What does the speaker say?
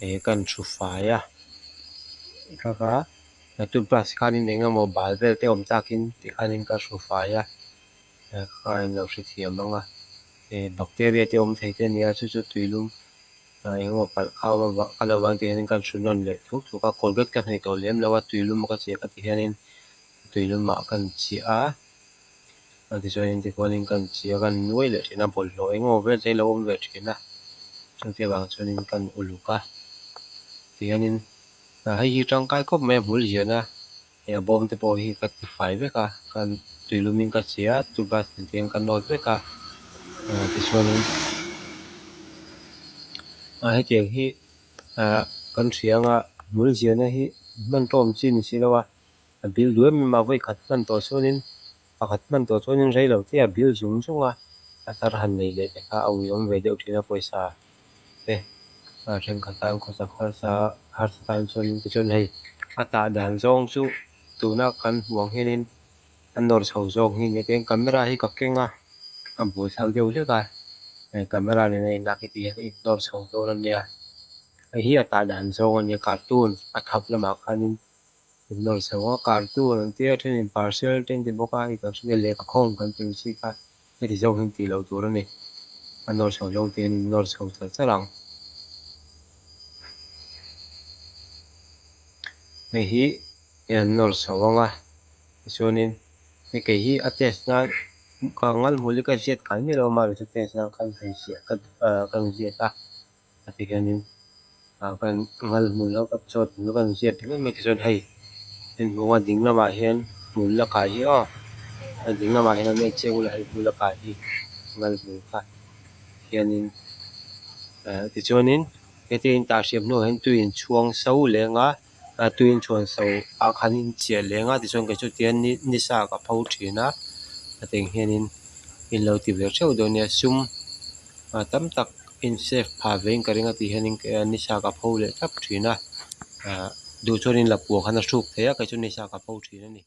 Eh kan hru fai a kha kha toothbrush khanin eng emaw bal vel te awm takin tikhanin ka hru fai a kha in lo hrethiam ang a eh bacteria te awm thei te a ni a chu chu tuilum ah eng emaw palh kha awm avang a lo vang tih hianin kan hru nawn leh thuk thuk a colgate ka hnaih tawh lem lo a tuilum a ka chiah ka tih hianin tuilum ah kan chiah a. A tichuanin tikhuanin kan chiah a kan nuai leh thin a bawlhhlawh eng emaw vel te hi lo awm ve thin a chungte avang chuanin kan uluk a tihianin ah hei hi tangkai khawp mai a hmul ziahna hei a bawm te pawh hi ka ti fai vek a kan tuilumin ka chiah a toothbrush nen te hian ka nawt vek a ah tichuanin ah hetiang hi ah kan hria anga hmul ziahna hi hman tawm chi ni si lo a. A bil duai mai mah vawi khat hman tawh chuanin pakhat hman tawh chuanin rei lo te a bil zung zung a, a thar han nei leh te kha a uiawm ve deuh thin a pawisa te a thenkhat tan khawsak harsa harsa tan chuanin tichuan hei a tah dan zawng chu tuna kan hmuh ang hianin a nawr chho zawk hi nia tihian camera hi ka keng a a buaithlak deuh hlek a hei camera nena inlak hi tihian a innawr chho dawn a nia hei hi a tah dan zawng a nia cartoon a thap lamah khanin. Nawr chho a cartoon an tia thenin parcel te an ti bawk a hei kan hria lehkha khawm kan ti ang chi kha heti zawk hian tih loh tur a ni a nawr chho zawng te hian nawr chho char char ang hei hi an nawr chho ang a tichuanin hei kei hi a test nan ka ngal hmul hi ka ziat kai miah lo a mahse test nan khan hei ziah ka ka ziat a. A ti hianin ah kan ngal hmul a ka chawt hmul kan ziat ringawt mai tichuan hei inhmuh a ding lamah hian hmul la kai hi aw a ding lamah hian an enchiang ula hei hmul a kai hi ngal hmul kha hianin ah tichuanin hetia in tah hriam hnuah hian tui in chhuang so leng a ah tui in chhuan so ah khan in chiah leng a tichuan kei chu tihian ni ni sa ka pho thin a hetiang hianin in lo ti ve theuh dawn nia sum ah tam tak. In save phah ve in ka ring a tih hian in nisa ka pho leh thlap thin a ah duh chuan in lapua khan a hruk thei a kei chu nisa ka pho thin a ni.